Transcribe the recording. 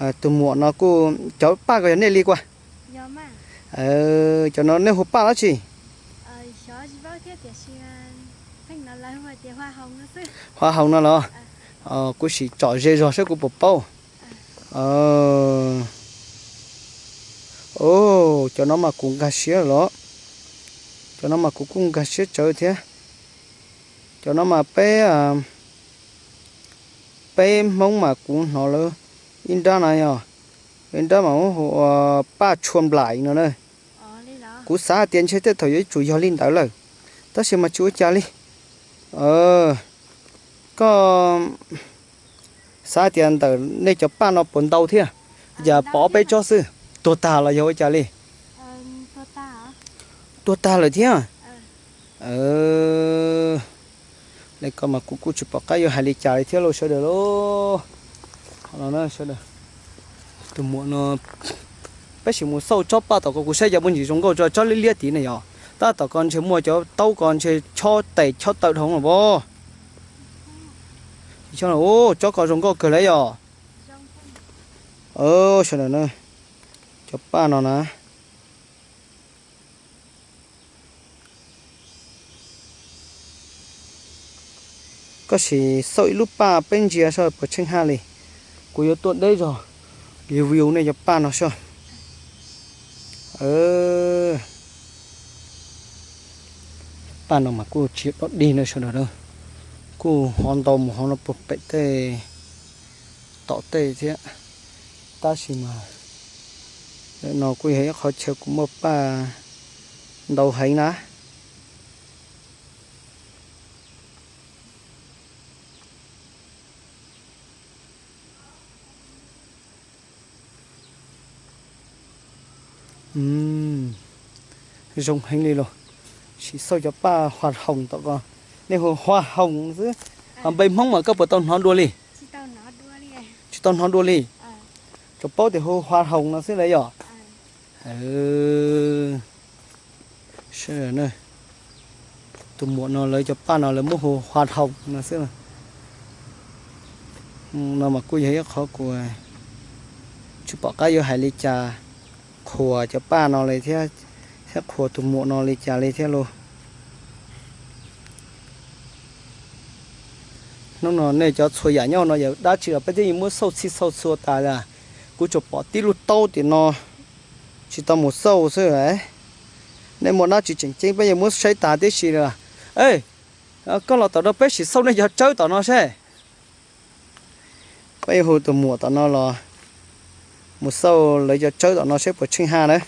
Tus muam no kuj, cov paj ko yog nej li kuj? Cov no nej hu paj dab tsi? Hoa hồng no los? Kuv sim tsom ze zog saib kuv puas paub. Cov no mas kuv nkag siab los. Cov no mas kuv kuj nkag siab tsawv thiab. Cov no mas peb, peb Hmoob mas kuv hnov lawv ib nrab no yog, ib nrab mas muab hu ua paj tshua nplaim no na. Kuv xav hais tias ntshe tej thaum yuav tsum yog li ntawd lawm, tab sis mas tsis ua cas li. Koj xav hais tias ntawm nej cov paj no puas ntau thiab? Yam pom peb tsob xwb, tuag tag los yog ua cas li? Tuag tag lawm thiab. Li ko mas kuv kuj tsis pom qab yuav hais li cas li thiab lauj sawv daws lauj. Sawv daws, tus muam no, peb sim mus xauj tsob paj tom ko kuv saib cov puas ntsis zoo nkauj tso, tsob liab liab tid ne yog. Tab tom ko ntshe muaj cov taub ko ntshe chob tes chob taw dhau los pob. Tsob ko zoo nkauj kawg li yog. Sawv daws na, cov paj no na. Koj sim xauj ib lub paj peb ntsia saib puas tsheej haj li. Kuv yuav tuaj deb zog, view view nej cov paj no saib. Paj no mas kuj tsis dog dig na sawv daws na, kuj ho ntau mus ho no puag pem tej tom tej thiab. Tab sis mas no kuj yog ib qhov chaw kuv muaj paj ntau heev na. Zoo heev li los. Sim xauj cov paj hoa hồng tom ko, nej hu hoa hồng xwb, ho npe Hmoob mas koj puas tau hnov dua li? Tsis tau hnov dua li. Tsuas paub tias hu hoa hồng no xwb lawm yom. Tus muam no lawv cov paj no lawv muab hu hoa hồng no xwb. No mas kuj yog ib qhov kuv tsis pom qab yuav hais li cas, qhuas cov paj no li thiab, thiab qhuas tus muam no li cas li thiab lauj. Hnub no nej cov txhua yam nyob no yog dab tsi los peb twb yeej muab xauj txhij xauj txhua tas li. Kuv tsuas pom tib lub taub tim no tsis tau mus xauj xwb. Nej muaj dab tsi tseem ceeb peb yeej muab saib tas tib si li. Koj los tom no peb sim xauj nej cov tsawb tom no seb. Peb yuav hu tus muam tom no los mus xauj lawv cov tsawb tom no seb puas tsheej haj na.